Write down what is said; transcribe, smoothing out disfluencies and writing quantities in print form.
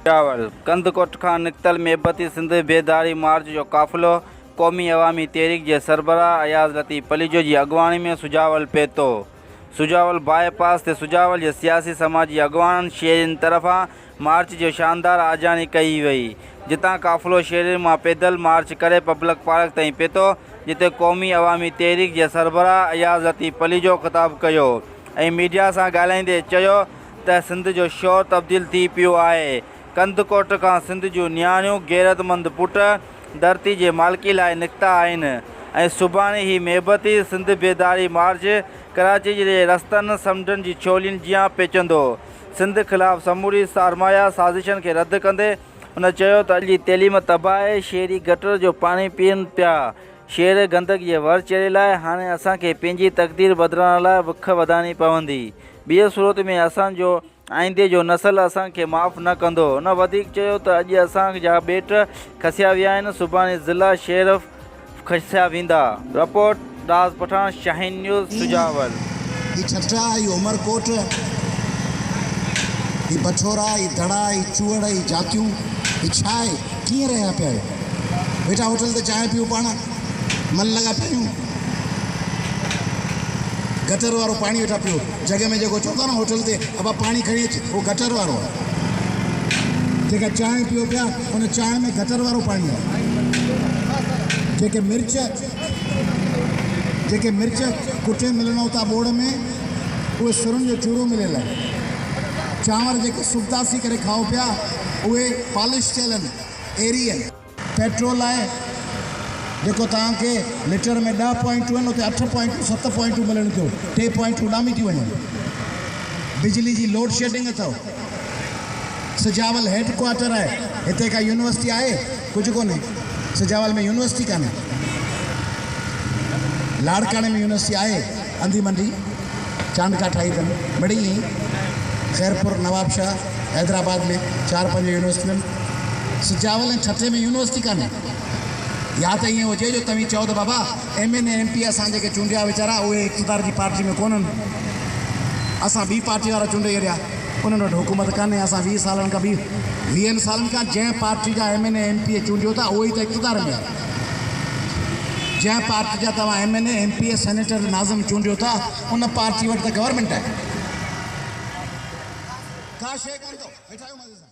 سجاول، ڪنڌڪوٽ کان نڪتل محبتي سنڌ بيداري مارچ جو قافلو قومي عوامي تحريڪ جي سربراهه اياز لطيف پليجو جي اڳواڻي ۾ سجاول پهتو. سجاول باء پاس تي سجاول جي سياسي سماجي اڳواڻن شهرين طرفان مارچ جي شاندار آجياڻي ڪئي وئي جتان قافلو شهرين مان پيدل مارچ ڪري پبلڪ پارڪ تائين پهتو جتي قومي عوامي تحريڪ جي سربراهه اياز لطيف پليجو خطاب ڪيو ۽ ميڊيا سان ڳالهائيندي چيو ته سنڌ جو شعور تبديل ٿي پيو آهي، ڪنڌڪوٽ کان سنڌ جون نياڻيون غيرتمند پٽ ڌرتي جي مالڪي لاء نڪتا آهن ۽ سڀاڻي هي محبتي سنڌ بيداري مارچ ڪراچي جي رستن سمنڊن جي ڇولين جيان پيچندو. سنڌ خلاف سموري سرمايه سازشن کي رد ڪندي هن چيو ته اڄ جي تعليم تباهه آهي، شهري گٽر جو پاڻي پيئن پيا، شهر گندگي جي ور چڙهيل آهي، هاڻي اسان کي پنهنجي تقدير بدلائڻ لاء وک وڌائڻي پوندي. ٻيء صورت ۾ اسان جو آئيندي جو نسل اسان کي معاف نه ڪندو. هن وڌيڪ چيو ته اڄ اسان جا ٻيٽ کسيا ويا آهن، سڀاڻي ضلع شهر کسيا ويندا. رپورٽ، راز پٺاڻ، شاهين نيوز، سجاول. هي ٺٽا، هي عمرڪوٽ، هي بٺورا، هي دڙا، هي چوهڙ، هي جاتيون، هي ڇا آهي؟ ڪيئن رهيا پيا آهيو؟ ويٺا هوٽل تي چانهه پيئون پاڻ، من لڳا پيا آهيون. گٽر وارو پاڻي ويٺا پيو. جڳ ۾ جيڪو چون ٿا نه هوٽل تي ابا پاڻي کڻي اچ، اهو گٽر وارو آهي. جيڪا چانهه پيو پيا، ان چانهه ۾ گٽر وارو پاڻي آهي. جيڪي مرچ جيڪي مرچ ڪٽي ملنو ٿا ٻوڙ ۾، اهي سرن جو چورو مليل آهي. چانور جيڪي سبتاسي ڪري کائو پيا، اهي پالش ٿيل آهن، ايري آهن. پيٽرول آهي جيڪو توهان کي ليٽر ۾ ڏهه پوائنٽون آهن اتي اٺ پوائنٽون ست پوائنٽون ملن ٿيون ٽي پوائنٽون اڏامي ٿيون وڃن. بجلي جي لوڊ شيڊنگ اٿو. سجاول هيڊ ڪوارٽر آهي هتي ڪا يونيورسٽي آهي؟ ڪجهه ڪونهي. سجاول ۾ يونيورسٽي ڪانهي. لاڙڪاڻي ۾ يونيورسٽي آهي انڌي منڊي چانڊڪا ٺاهي اٿن مڙئي ائين خيرپور نوابشاهه حيدرآباد ۾ چار پنج يونيورسٽيون آهن. سجاول ۽ ٺٽي ۾ يونيورسٽي ڪانهي. يا ته ائين هجي جو توهين چئو ته بابا M N A M P A اسان جيڪي چونڊيا ويچارا اهي اقتدار جي پارٽي ۾ ڪونهن اسان ٻي پارٽي وارا چونڊي ڇڏيا انهن وٽ حڪومت ڪانهي اسان 20 سالن کان ٻي ويهن سالن کان جنهن پارٽي جا M N A M P A چونڊيو ٿا اهو ئي ته اقتدار ۾ آهي جنهن پارٽي جا توهان M N A M P A senator ناظم چونڊيو ٿا ان پارٽي وٽ ته گورنمينٽ آهي. ڪا شيء ڪانه اٿو ويٺا آهيو مزي سان.